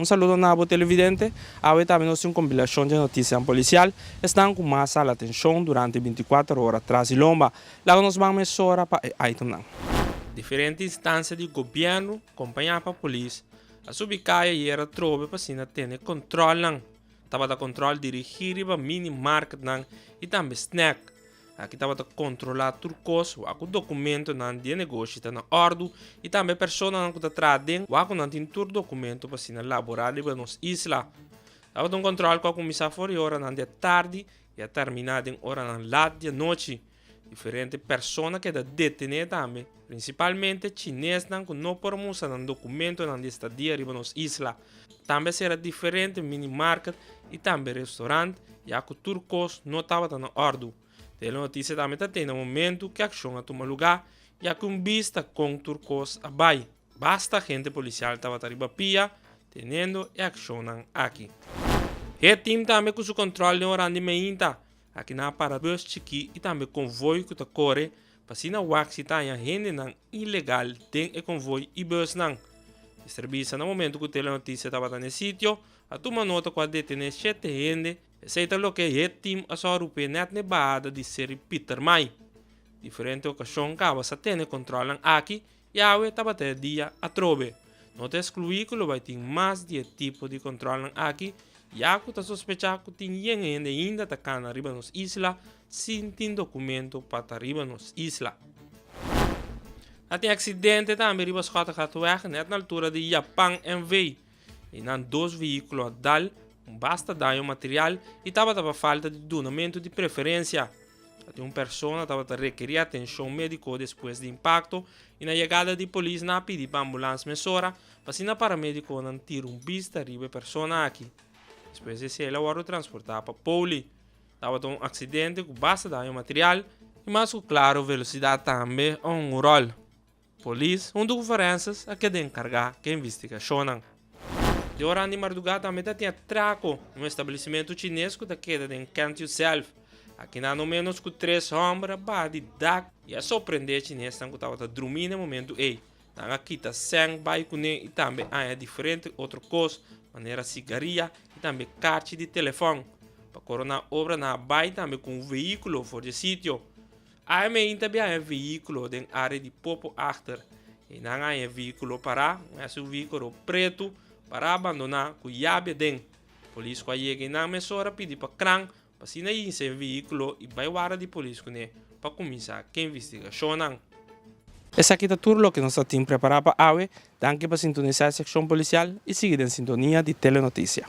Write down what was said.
Un saludo na abo televidente, awe tambe nos tin un kombilashon di notisianan polisial, esnan ku mas hala atenshon durante bintikuater ora tras di lomba. Laga nos ban mesora pa e itemnan. Diferente instansia di gobièrnu, kompañá pa polis, a subi kaya ayera trobe pa asina tene kòntròlnan. Tabata kòntròl dirigí riba mini marketnan i tambe snack. Aki tabata kontrolá tur kos, wak ku dokumentonan di e negoshi ta na òrdu i tambe personanan ku ta traha den wak ku nan tin tur dokumento pa asina laborá riba nos isla. Tabata un kòntròl ku a kuminsá for di oranan di atardi i a terminá den oranan lat di anochi. Diferente persona keda detené tambe, prinsipalmente chinesnan ku no por mustra nan dokumentonan di estadia riba nos isla. Tambe a sera diferente mini market i tambe restaurant ya ku tur kos no tabata na òrdu. Telenotisia tambe ta tene momentu ku e akshon a tuma lugá ya ku un bista kon tur kos a bai. Basta agente polisial tabata riba pia teniendo e akshonnan aki. E tim tambe ku su kòntròl den oran di meinta. Aki nan a para bus chikí i tambe konvoi ku ta kore pa asina wak si ta haña hendenan ilegal den e konvoi i busnan. Mester bisa na momentu ku Telenotisia tabata na e sitio, a tuma nota ku a detené shete hende, esei ta loke e tim a sòru p'e nèt n'e bahada di Seri Pietermaai. Diferente okashon kaba sa tene kòntròlnan aki i awe tabata e dia atrobe. No ta eskluí ku lo bai tin mas di e tipo di kòntròlnan aki ya ku ta sospechá ku tin yen hende ainda ta kana riba nos isla sin tin dokumento pa ta riba nos isla. A tin aksidente tambe riba Schottegatweg net na altura di Japan NV. Einan dos vehíkulo a dal un basta daño material i tabata pa falta di dunamentu di preferensia. A tin un persona tabata rekerí atenshon médiko despues di impakto i na yegada di polis nan a pidi pa ambulans mesora pa asina paramédikonan tira un bista riba e persona aki. Despues di esei el a wòrdu transportá pa Poli. Tabata un aksidente ku basta daño material i mas ku klaro velosidat tambe a un ròl. Polis huntu ku forenses a keda enkargá ku e investigashonnan. Di oran di mardugá tambe ta tin atrako na un establesimentu chines ku ta keda den Kent Yourself. Akinan no ménos ku tres hòmber a baha di dak i a sorprendé e chinesnan ku tabata drumí na e momentu ei. Nan a kita sèn bai kuné i tambe haña diferente otro kos manera sigaria i tambe karchi di telefòn. Pa koroná obra nan a bai tambe ku un vehíkulo for di e sitio. AMI ta biaha e vehíkulo den área di Popo Achter. Einan haña e vehíkulo pará, un SUV koro pretu, pará abandoná ku yabi aden. Polis ku a yega einan mesora pidi pa kran pa asina yinsa e vehíkulo i bai warda di polis kuné pa kuminsá ku e investigashonnan. Esaki ta tur loke nos ta tin prepará pa awe. Danki pa sintonisá e sekshon polisial i sigui den sintonia di Telenoticia.